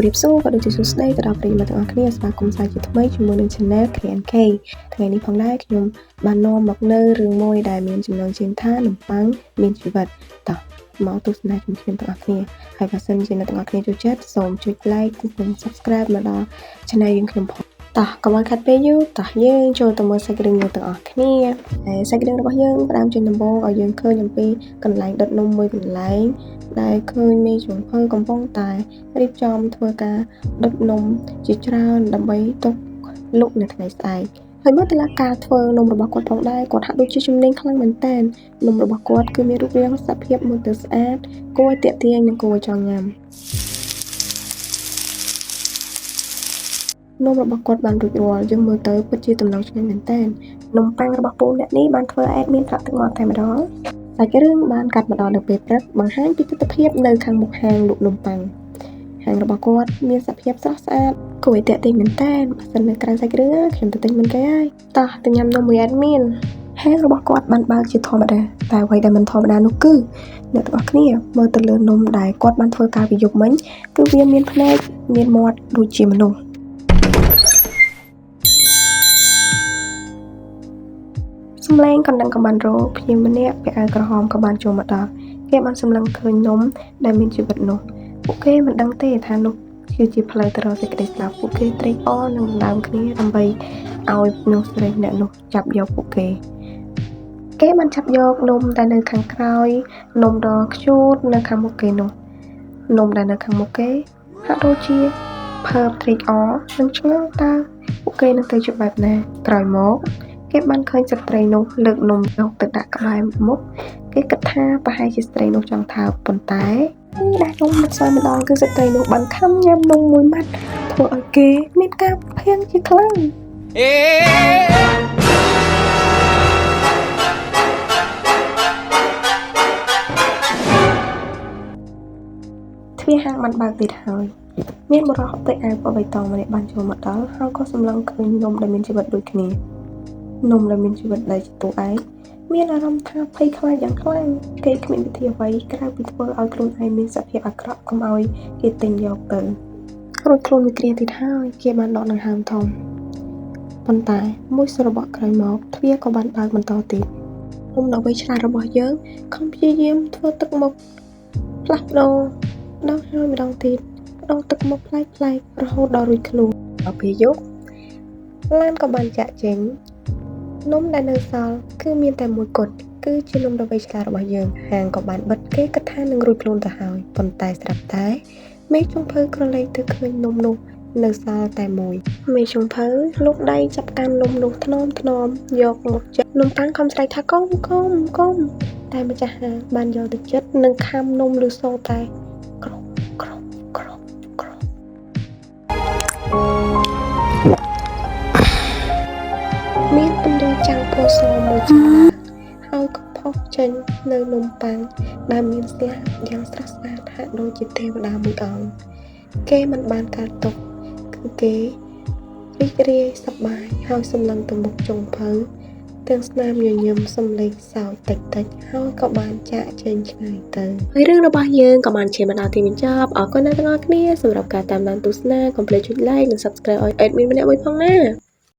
រាបសួរក៏ដូចជាសួស្តីទៅដល់ប្រិយមិត្តទាំងអស់គ្នាស្វាគមន៍សាជាថ្មីជាមួយនឹង Channel KNK ថ្ងៃនេះផងដែរខ្ញុំបាននាំមកនៅរឿងមួយដែលមានចំណងជើងថានំប៉័ងមានជីវិតតោះមកទស្សនាជាមួយខ្ញុំទាំងអស់គ្នាហើយបើសិនជាអ្នកទាំងអស់គ្នាចូលចិត្តសូមចុច Like និង Subscribe មកដល់ Channel យើងខ្ញុំផងតោះកុំឲ្យខាត់ពេលយូរតោះយើងចូលទៅមើលសាច់រឿងយើងទាំងអស់គ្នាហើយសាច់រឿងរបស់យើងផ្ដើមចេញដំបូងឲ្យយើងឃើញអំពីកន្លែងដុតនំមួយកន្លែងដែលឃើញមេចុងភៅកំពុងតែរៀបចំធ្វើការដុតនំជាច្រើនដើម្បីទុកលក់នៅថ្ងៃស្អែកហើយមើលទៅលើការធ្វើនំរបស់គាត់ផងដែរគាត់ហាក់ដូចជាជំនាញខ្លាំងមែនទែននំរបស់គាត់គឺមានរូបរាងសភាពមើលទៅស្អាតគួរឲ្យទាក់ទាញនិងគួរឲ្យចង់ញ៉ាំនំរបស់គាត់បានរួចរាល់យើងមើលទៅពិតជាទំនងឆ្ងាញ់មែនទែននំប៉័ងរបស់ពូអ្នកនេះបានធ្វើឲ្យ admin ត្រាក់ទឹកមាត់តែម្ដងសាច់រឿងបានកាត់មកដល់នៅពេលព្រឹកបង្ហាញពីទិដ្ឋភាពនៅខាងមុខហាងលក់នំប៉័ងហាងរបស់គាត់មានសភាពស្រស់ស្អាតគួរឲ្យទាក់ទាញមែនទែនបើសិននៅក្រៅសាច់រឿងខ្ញុំទៅទិញមុនគេហើយតោះទៅញ៉ាំនំមួយ admin ហាងរបស់គាត់បានបើកជាធម្មតាតែអ្វីដែលមិនធម្មតានោះគឺអ្នកទាំងអស់គ្នាមើលទៅលើនំដែលគាត់បានធ្វើការពីយប់មិញគឺវាមានភ្នែកមានមាត់ដូចជាមនុស្សសំឡេងកណ្ដឹងកំបានរោភ្ញៀវម្នាក់ពាក់អាវក្រហមក៏បានចូលមកដល់គេបានសម្លឹងឃើញនំដែលមានជីវិតនោះពួកគេមិនដឹងទេថានោះគឺជាផ្លូវទៅរកសេចក្តីស្លាប់ពួកគេត្រេកអរនិងដណ្ដើមគ្នាដើម្បីឲ្យមនុស្សស្រីម្នាក់នោះចាប់យកពួកគេគេបានចាប់យកនំដែលនៅខាងក្រោយនំដ៏ខ្ជូតនៅខាងមុខគេនោះនំដែលនៅខាងមុខគេហាក់ដូចជាភើបត្រេកអរនិងឆ្ងល់តើពួកគេនឹងទៅជាបែបណាក្រោយមកគេបានឃើញស្ត្រីនោះលើកនំយកទៅដាក់ក្បែរមុខគេគិតថាប្រហែលជាស្ត្រីនោះចង់ថើបប៉ុន្តែដែលនំមិនស្មើម្ដងគឺស្ត្រីនោះបានខំញ៉ាំនំមួយម៉ាត់ធ្វើឲ្យគេមានការភៀងជាខ្លាំងទ្វារហាងបានបើកទៀតហើយមានបុរសពាក់អាវពណ៌បៃតងម្នាក់បានចូលមកដល់ហើយក៏សម្លឹងឃើញនំដែលមានជីវិតដូចគ្នានំដែលមានជីវិតដែលជាតួឯងមានអារម្មណ៍ថាភ័យខ្លាចយ៉ាងខ្លាំងគេគ្មានវិធីអ្វីក្រៅពីធ្វើឲ្យខ្លួនឯងមានសភាពអាក្រក់កុំឲ្យគេទិញយកទៅរួចខ្លួនមួយគ្រាទៀតហើយគេបានដកដង្ហើមធំប៉ុន្តែមួយសរបកក្រោយមកទ្វារក៏បានបើកបន្តទៀតនំដ៏វៃឆ្លាតរបស់យើងខំព្យាយាមធ្វើទឹកមុខផ្លាស់ប្ដូរម្ដងហើយម្ដងទៀតម្ដងទឹកមុខប្លែកៗរហូតដល់រួចខ្លួនដល់ពេលយប់ឡានក៏បានចាក់ចេញនំដែលនៅសល់គឺមានតែមួយគត់គឺជានំដ៏វៃឆ្លាតរបស់យើងហាងក៏បានបិទគេគិតថានឹងរួចខ្លួនទៅហើយប៉ុន្តែស្រាប់តែមេចុងភៅក្រឡេកទៅឃើញនំនោះនៅសល់តែមួយមេចុងភៅលោកដៃចាប់កាន់នំនោះថ្នមថ្នមយកមកចិត្តនំប៉័ងខំស្រែកថាកុំកុំកុំតែម្ចាស់ហាងបានយកទៅចិត្តនិងខាំនំឬសូតែក្រុមក្រុមក្រុមក្រុមមានពន្លឺចាំងពណ៌សមួយច្រើនហើយក៏ផុសចេញនៅនំប៉័ងដែលមានស្លាបយ៉ាងស្រស់ស្អាតហាក់ដូចជាទេវតាមួយអង្គគេមិនបានកើតទុកគឺគេរីករាយសប្បាយហើយសម្លឹងទៅមុខចុងភៅទាំងស្នាមញញឹមសំឡេងសើចតិចតិចហើយក៏បានចាកចេញឆ្ងាយទៅហើយរឿងរបស់យើងក៏បានឈានមកដល់ទីបញ្ចប់អរគុណដល់ទាំងអស់គ្នាសម្រាប់ការតាមដានទស្សនាកុំភ្លេចចុច Like និង Subscribe ឲ្យ admin ម្នាក់មួយផងណា